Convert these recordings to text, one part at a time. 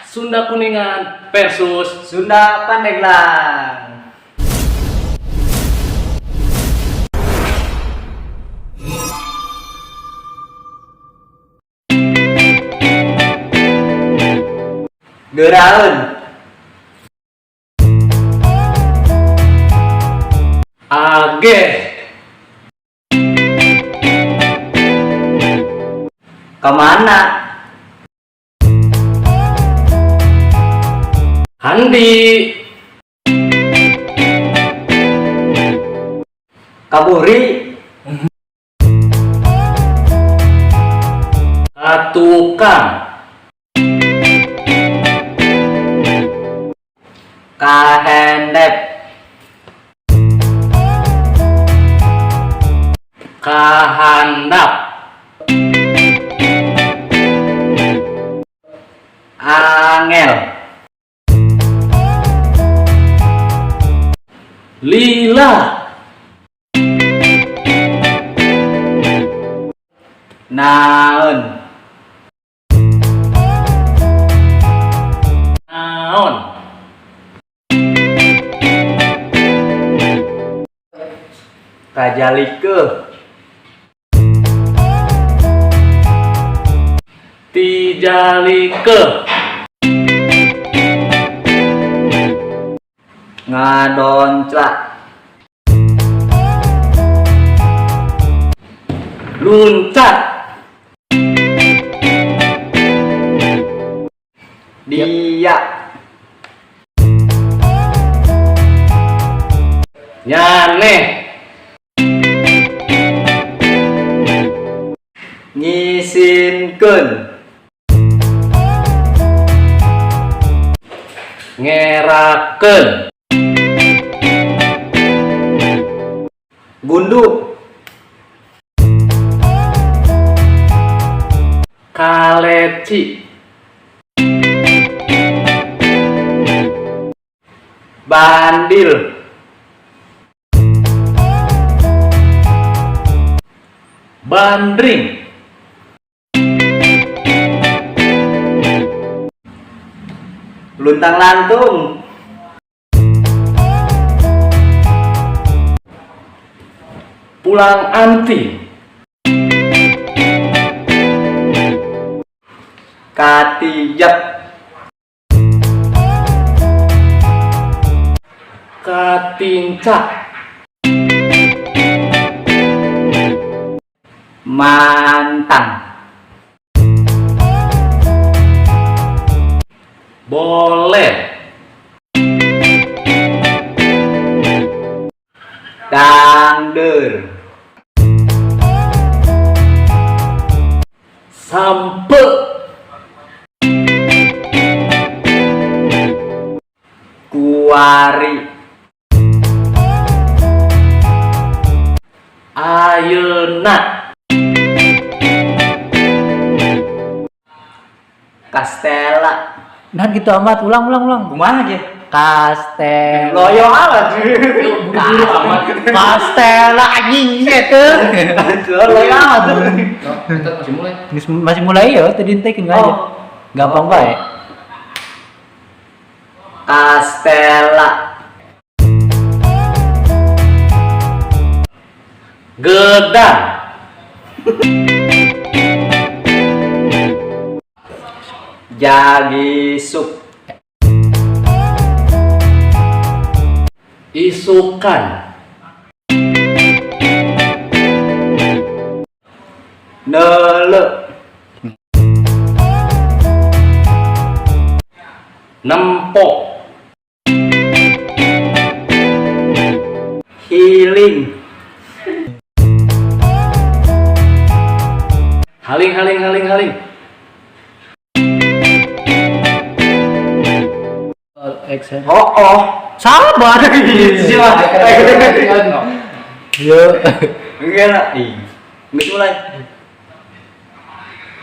Sunda Kuningan versus Sunda Pandeglang. Geuraeun. Ageh. Kemana? Handi. Kaburi. Katukang. Kahendep. Kahandap. Angel. Lila. Naon. Naon. Kajalikeuh. Tijalikeuh. Ngadonclak. Luncat. Dia. Nyaneh. Ngisinkeun. Ngerakeun. Gundu. Kaleci. Bandil. Bandring. Luntang lantung. Pulang anting. Katijak. Katincak. Mantang. Boleh. Dangdeur. Sampe. Kuari. Ayeuna. Kastela. Nah gitu amat, ulang ulang ulang. Kumaha ge? Kastela. Loyo amat. Buru-buru amat. Kastela anjing gitu. Loyo amat. Kita masih mulai. Masih mulai ya, tadi entekin aja. Oh. Gampang bae. Kastela. Gedang. Jagisuk. Isukan. Neuleu. Nempo. Healing. Haling haling haling haling. Action. Oh oh. Sabar. Yo. Enggak. Ih. Geus mulai.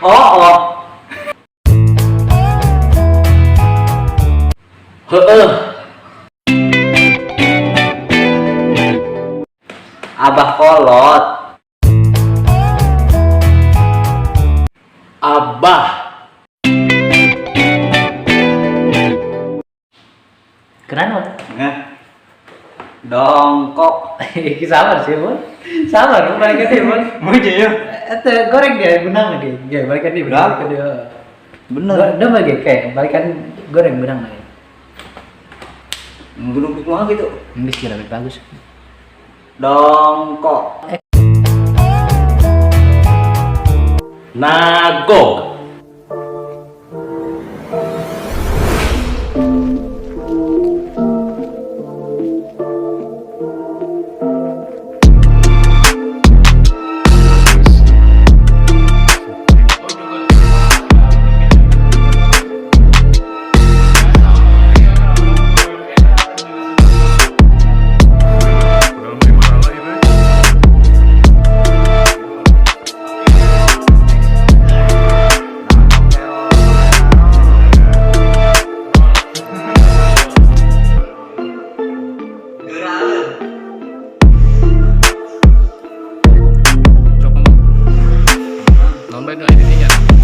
Oh oh. Heeh. Abah kolot. Abah. Kenapa? Nah. Dongkok. Iki sabar sih, Bun. Sabar, Bun, balikan dia, Bun. Mau ya? Itu goreng dia benang dia. Ya, balikan dia, Benang? balikan dia. Bener. Udah bagi kayak balikan goreng benang lagi. Gunung kumaha gitu. Ini sih lebih bagus. Dongkok. Nagog. Padahal mah masalah itu. Coba. Nonton itu editnya.